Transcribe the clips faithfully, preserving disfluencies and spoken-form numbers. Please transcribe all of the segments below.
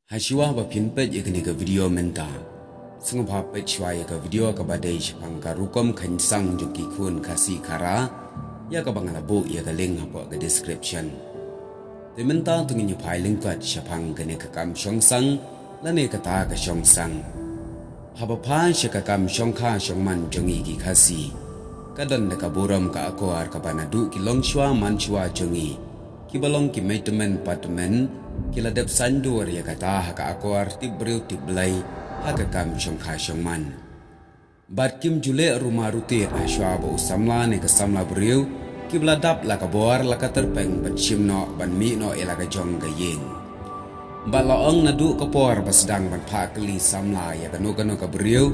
Hashwa ba phin peit ïa kane ka video mynta, sngewbha peit shwa ïa ka video kaba dei shaphang ka rukom kheiñ sang jong ki khun Khasi Khara, ïa kaba nga la buh ïa ka link hapoh ka description. Te mynta to ngin ïa phai lyngkot shaphang kane ka kam shong sang lane kata ka shong sang. Haba phai sha ka kam shongkha shongman jong ngi ki Khasi, ka don da ka burom ka akor kaba naduh ki longshwa manshwa jong ngi, kiba long ki mei tymmen pa tymmen, ki la dep saiñdur ïa kata ha ka akor tip briew tip Blei ha ka kam shongkha shongman. Bad kim ju leh ruh ma ruh tied hashwa ba u samla ne ka samla briew kiba la dap la ka bor la ka tyrpeng ban shim noh ban mih noh ïa la ka jong ka ïing. Bad la ong naduh ka por ba sdang ban phah kylli samla ïa kano kano ka briew,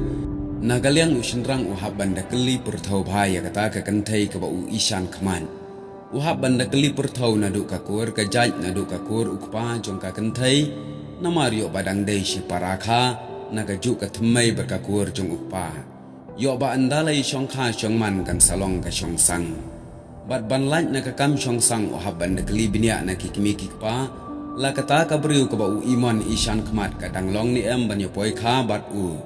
na ka liang u shynrang u hap ban da kylli pyrthew bha ïa kata ka kynthei kaba u ishan khmat. U hap ban da kylli pyrthew naduh ka kur ka jait, naduh ka kur u kpa jong ka kynthei. Namar ïoh ba dang dei shi para kha na ka juh ka thymmei bad ka kur jong u kpa. Ïoh ba ynda la ïa shongkha shongman kan sa long ka shong sang. Bad ban lait na ka kam shong sang u hap ban da kylli bniah na ki kmie ki kpa, la kata ka briew kaba u imon ishan khmat ka dang long ne em ban ïa poi kha bad u.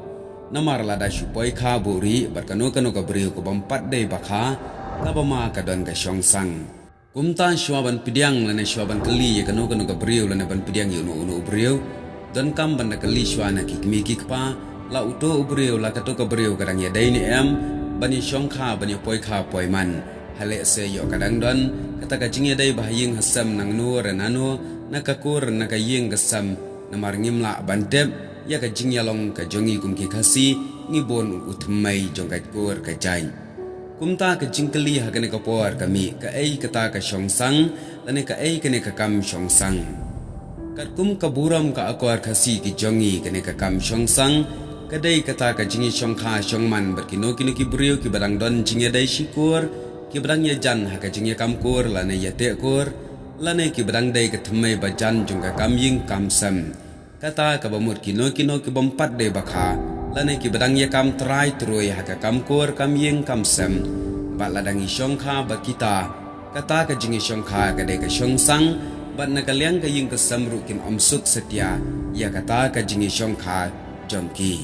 Namar lada shu poi kha buhrieh bad kano kano ka briew ka bym pat dei ba kha, kaba ma ka don ka shong sang. Kumta shwa ban pdiang lane shwa ban kylli ïa kano kano ka briew lane ban pdiang ïa uno uno u briew, donkam ban da kylli shwa na ki kmie ki kpa, la uto u briew la kato ka briew ka dang ïadei ne em ban ïa shongkha ban ïa poi kha poi man. Ha lehse ïoh ka dang don kata ka jingïadei ba ha ïing ha sem nangno re nano, na ka kur na ka ïing ka sem. Namar ngim lah ban tip ïa ka jingïalong ka jong ngi kum ki Khasi, ngi bun u thymmei jong ka kur ka jait. Kumta ka jingkylli ha kane ka por ka mih, kaei kata ka shong sang lane kaei kane ka kam shong sang. Katkum ka burom ka akor Khasi ki jong ngi, kane ka kam shong sang ka dei kata ka jingïa shongkha shongman bad kino kino ki briew kiba dang don jingïadei shi kur, kiba dang ïajan ha ka jingïakam kur lane ïateh kur, lane kiba dang dei ka thymmei ba jan jong ka kam ïing kam sem. Kata kaba mut kino kino ki bym pat dei ba kha lane kiba dang ïakam trai troi ha ka kam kur kam ïing kam sem. Bad la dang ïa shongkha ba kita, kata ka jingïa shongkha ka dei ka shong sang, bad na ka liang ka ïing ka sem ruh kin ym suk satia ïa kata ka jingïa shongkha jong ki.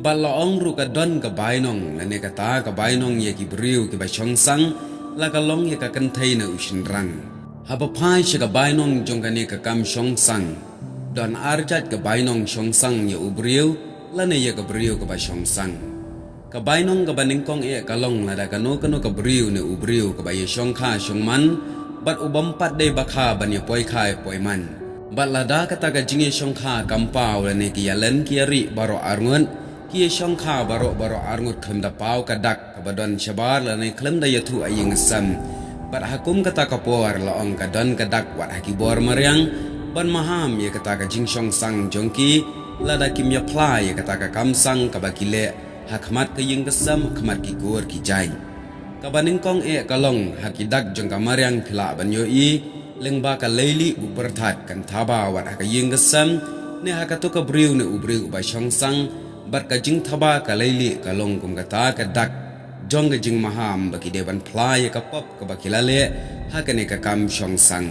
Bad la ong ruh ka don ka bainong lane kata ka bainong ïa ki briew kiba shong sang, la ka long ïa ka kynthei ne u shynrang. Haba phai sha ka bainong jong kane ka kam shong sang, don ar jait ka bainong shong sang ïa u briew lane ïa ka briew kaba shong sang. Ka bainong kaba nyngkong eh ka long lada kano kano ka briew ne u briew kaba ïa shongkha shongman bad u bym pat dei ba kha ban ïa poi kha ïa poi man. Bad lada kata ka jingïa shongkha kam paw lane ki ïalen ki ïarieh baroh arngut, ki ïa shongkha baroh baroh arngut khlem da paw ka dak kaba don shabar lane khlem da ïathuh ha ïing ha sem. Bad ha kum kata ka por la ong ka don ka dak wat ha ki bor mariang ban maham ïa kata ka jingshong sang jong ki, lada kim ïa phla ïa kata ka kam sang kaba ki leh ha khmat ka ïing ka sem, ha khmat ki kur ki jait. Kaba nyngkong eh ka long ha ki dak jong ka mariang phi lah ban ïohi lyngba ka leilieh u pyrthat kan thaba wat ha ka ïing ka sem ne ha kato ka briew ne u briew ba shong sang, bad ka jingthaba ka leilieh ka long kum kata ka dak jong ka jingmaham ba ki dei ban phla ïa ka pop kaba ki la leh ha kane ka kam shong sang.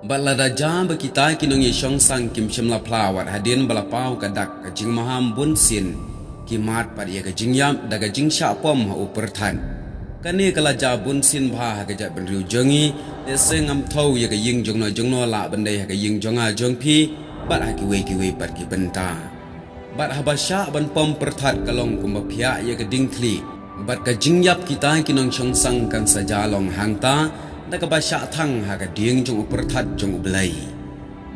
Bad lada ja ba kita ki nongïashong sang kim shym la phla wat hadien ba la paw ka dak, ka jingmaham bun sien ki mad pat ïa ka jingïap da ka jingshah pom ha u pyrthat. Kane ka la ja bun sien bha ha ka jaitbynriew jong ngi, lehse ngam thew ïa ka ïing jongno jongno, lah ban dei ha ka ïing jong nga jong phi bad ha kiwei kiwei pat ki bynta. Bad haba shah ban pom pyrthat ka long kumba phiah ïa ka ding thlieh. Bad ka jingïap kita ki nongshong sang kan sa ja long hangta da kaba shah thang ha ka dieng jong u pyrthat jong U Blei.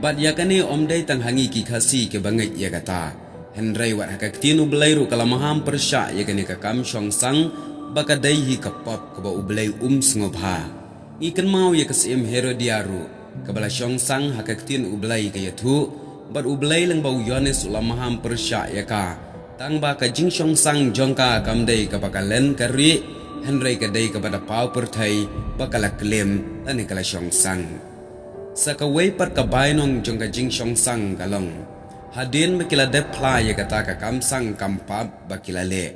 Bad ïa kane ym dei tang ha ngi ki Khasi kiba ngeit ïa kata, hynrei wat ha ka ktien U Blei ruh ka la maham pyrshah ïa kane ka kam shong sang ba ka dei hi ka pop kaba U Blei um sngewbha. Ngi kynmaw ïa ka Syiem Herodia ruh, kaba la shong sang ha ka ktien U Blei ka ïathuh, bad U Blei lyngba u Ïoannis u la maham pyrshah ïa ka, tang ba ka jingshong sang jong ka kam dei kaba ka len ka rieh, hynrei ka dei kaba da paw pyrthei ba ka la klim lane ka la shong sang. Sa kawei pat ka bainong jong ka jingshong sang ka long, hadien ba ki la dep phla ïa kata ka kam sang kam pop ba ki la leh,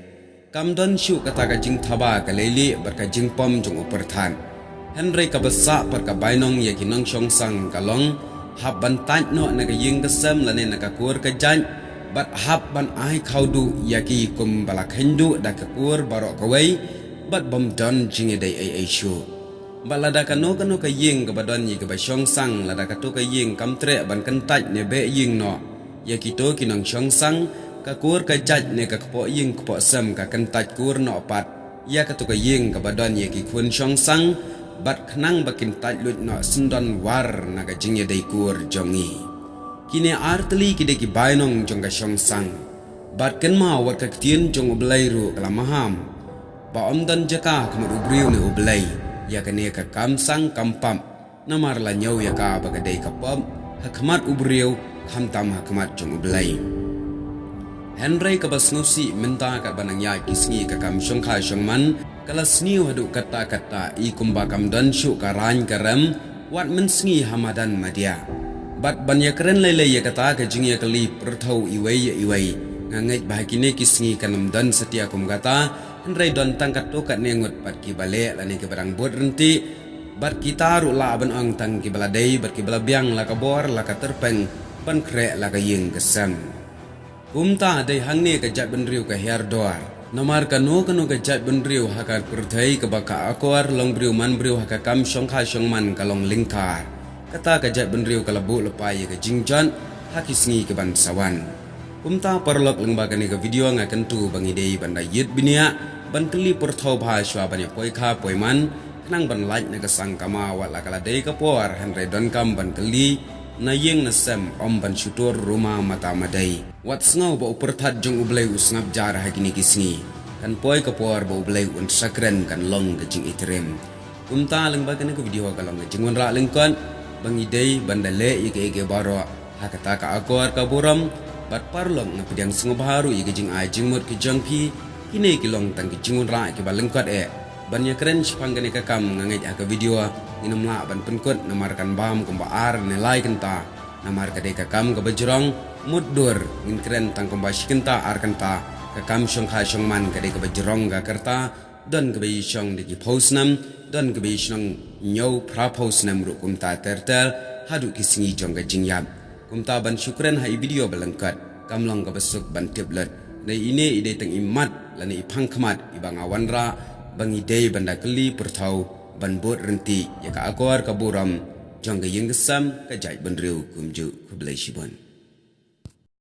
kam don shuh kata ka jingthaba ka leilieh bad ka jingpom jong u pyrthat. Hynrei kaba sah pat ka bainong ïa ki nongshong sang ka long, hap ban tait noh na ka ïing ka sem lane na ka kur ka jait, bad hap ban ai khawduh ïa ki kum ba la kheiñ duh da ka kur baroh kawei, bad bym don jingïadei ei ei shuh. Bad lada kano kano ka ïing kaba don ïa kiba shong sang, lada kato ka ïing kam treh ban kyntait ne beh ïing noh ïa kito ki nongshong sang, ka kur ka jait ne ka kpoh ïing kpoh sem ka kyntait kur noh pat ïa kato ka ïing kaba don ïa ki khun shong sang, bad khnang ba kin tait luid noh syndon war na ka jingïadei kur jong ngi. Kine ar tylli ki dei ki bainong jong ka shong sang. Bad kynmaw, wat ka ktien jong U Blei ruh ka la maham ba ym don jaka ha khmat u briew ne U Blei ïa kane ka kam sang kam pap. Namar la ñiew ïa ka ba ka dei ka pap ha khmat u briew, khamtam ha khmat jong U Blei. Hynrei kaba sngewsih mynta, katba nang ïaid ki sngi ka kam shongkha shongman, ka la sniew haduh katta katta, i kumba kam don shuh ka raiñ ka rem wat mynsngi ha madan madiah. Bad ban ïakren lei lei ïa kata ka jingïakylli pyrthew iwei ïa iwei, nga ngeit ba ha kine ki sngi kan ym don satia kum kata, hynrei don tang katto katne ngut pat kiba leh lane kiba dang bud ryntih, bad kita ruh lah ban ong tang kiba la dei bad kiba la biang la ka bor la ka tyrpeng ban khreh la ka ïing ka sem. Kumta dei hangne ka jaitbynriew ka hiar dor. Namar kano kano ka jaitbynriew ha ka pyrthei kaba ka akor long briew man briew ha ka kam shongkha shongman ka long lyngkar. Kata ka jaitbynriew ka la buh lypa ïa ka jingjot ha ki sngi ki ban sa wan. Kumta paralok, lyngba kane ka video nga kyntu ba ngi dei ban da ïit bniah ban kylli pyrthew bha shuwa ban ïa poi kha poi man, khnang ban lait na ka sang kama wat la ka la dei ka por, hynrei donkam ban kylli na ïing na sem, ym ban shu tur ruma mata madei. Wat sngew ba u pyrthat jong U Blei u sngap jar ha kine ki sngi. Kan poi ka por ba U Blei un sa kren, kan long ka jingitrim. Kumta lyngba kane ka video ka long ka jingwanrah lyngkot ba ngi dei ban da leh ïa kiei kiei baroh ha kata ka akor ka burom. Bad paralok, nga pdiang sngewbha ruh ïa ka jingai jingmut ka jong phi. Kine ki long tang ki jingwanrah kiba lyngkot eh ban ïakren shaphang kane ka kam. Nga ngeit ha ka video ngin ym lah ban pynkut namar kan bam kumba ar ne lai kynta. Namar ka dei ka kam kaba jrong, mutdur ngin kren tang kumba shi kynta ar kynta. Ka kam shongkha shongman ka dei kaba jrong ka rta, don kaba ïashong da ki phew snem, don kaba ïashong hynñiew phra phew snem ruh kumta ter ter, haduh ki sngi jong ka jingïap. Kumta ban shu kren ha i video ba lyngkot kam long kaba suk ban tip lut. Dei ine i dei tang i mat lane i phang khmat iba nga wanrah ba ngi dei ban da kylli pyrthew ban bud ryntih ïa ka akor ka burom jong ka ïing ka sem, ka jaitbynriew kumjuh. Khublei shibun.